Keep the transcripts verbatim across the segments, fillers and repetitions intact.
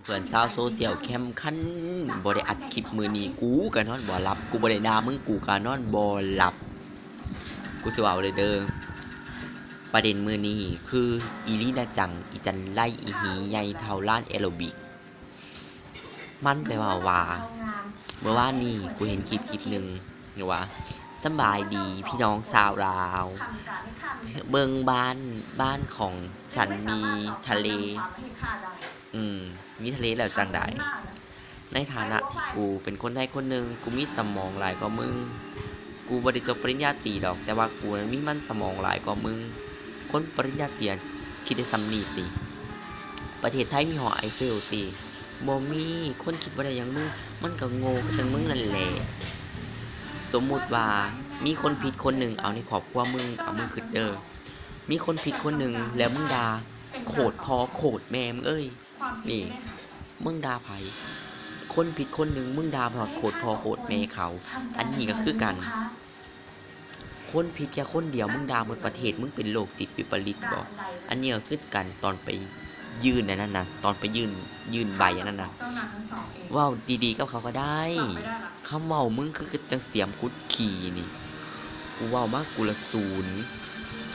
พื่อนสาวโซเชียลแคมคันบ่ได้อัดคลิปมื้อนี้ กูก็นอนบ่หลับ กูบ่ได้ด่ามึง กูก็นอนบ่หลับ กูสิเว้าเลยเด้อ ประเด็นมื้อนี้คืออีลีน่าจัง อีจันไร อีหีใหญ่เท่าลานแอโรบิก มันไปเว้าว่า เมื่อวานนี้กูเห็นคลิปคลิปหนึ่ง หรือว่า สำบายดีพี่น้องชาวลาว เบิ่งบ้าน บ้านของฉันมีทะเล อืม มีทะเลแล้วจั่งใด ในฐานะที่กูเป็นคนไทยคนหนึ่ง กูมีสมองหลายกว่ามึง กูบ่ได้จบปริญญาตรีดอก แต่ว่ากูนั้นมีมันสมองหลายกว่ามึง คนปริญญาตรีคิดได้ส่ำนี้ติ ประเทศไทยมีหอไอเฟลติ บ่มี คนคิดบ่ได้อย่างมึง มันก็โง่คือจั่งมึงนั่นแหละ สมมุติว่ามีคนผิดคนหนึ่ง เอาในครอบครัวมึง เอามึงคิดเด้อ มีคนผิดคนหนึ่ง แล้วมึงด่าโคตรพ่อโคตรแม่มึงเอ้ย นี่ มึงด่าไผ คนผิดคนหนึ่ง มึงด่าฮอดโคตรพ่อโคตรแม่เขา อันนี้ก็คือกัน คนผิดแค่คนเดียว มึงด่าหมดประเทศ มึงเป็นโรคจิตวิปริตบ่ อันนี้ก็คือกัน ตอนไปยื่นอันนั้นนะ ตอนไปยื่น ยื่นใบอันนั้นนะ เว้าดีๆกับเขาก็ได้ คำเว้ามึงคือจั่งเสียมขุดขี้นี่ กูเว้ามากูละศูนย์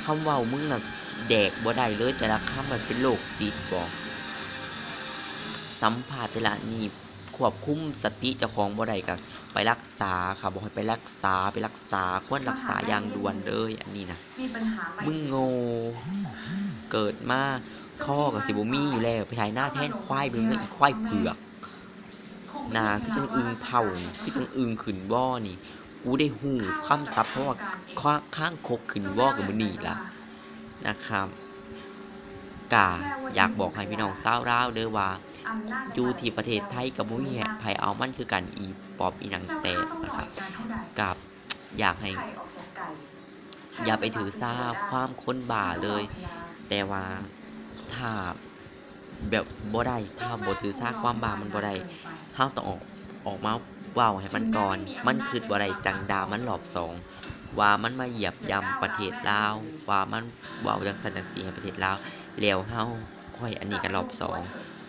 คำเว้ามึงน่ะแดกบ่ได้เลย แต่ละคำมันเป็นโรคจิตบ่ สัมภาษณ์แต่ละนี่ควบคุมสติเจ้าของบ่ได้ก็ไปรักษาค่ะ บอกให้ไปรักษา ไปรักษา ควรรักษาอย่างด่วนเลย อันนี้นะ มึงโง่ เกิดมาคอก็สิบ่มีอยู่แล้ว ไปไถนาแทนควาย มึงอีควายเผือก หน้าคือจั่งอึ่งเผานี่ คือจั่งอึ่งขึ้นว่อนี่ กูได้ฮู้คำศัพท์คำว่า ค- คางคกขึ้นว่อก็มื้อนี้ล่ะนะครับ กะอยากบอกให้พี่น้องชาวลาวเด้อว่า อยู่ที่ประเทศไทยก็บ่มีไผเอามันคือกัน อีปอบอีหยังแตกนะครับ กับอยากให้ อย่าไปถือสาความคนบ้าเลย แต่ว่าถ้าแบบบ่ได้ ถ้าบ่ถือสาความบ้ามันบ่ได้ เฮาต้องออก ออกมาเว้าให้มันก่อน มันคิดบ่ได้จั่งด่ามันรอบสอง ว่ามันมาเหยียบย่ำประเทศลาว ว่ามันเว้าจั่งซั้นจั่งซี้ให้ประเทศลาว แล้วเฮาค่อยอันนี้กันรอบสอง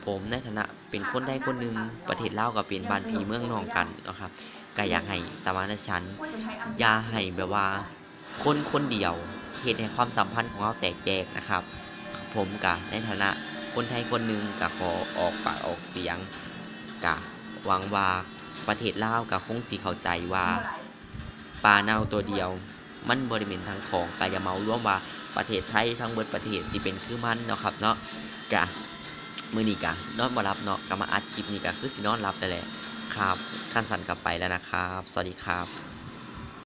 ผมในฐานะเป็นคนไทยคนหนึ่ง ประเทศลาวก็เป็นบ้านพี่เมืองน้องกันเนาะครับ ก็อยากให้สมานฉันท์ อย่าให้แบบว่า คนคนเดียวเฮ็ดให้ความสัมพันธ์ของเราแตกแยกนะครับ ผมกะในฐานะคนไทยคนหนึ่งกะขอออกปากออกเสียง กะหวังว่าประเทศลาวกะคงสิเข้าใจว่า ปลาเน่าตัวเดียว มันบ่ได้เหม็นทั้งของ กะอย่าเหมารวมว่าประเทศไทยทั้งเบิดประเทศสิเป็นคือมันเนาะครับเนาะ กะมื้อนี้กะนอนบ่หลับเนาะ กะมาอัดคลิปนี้กะคือสินอนหลับนั่นแหละครับ คันซั้นกะไปแล้วนะครับ สวัสดีครับ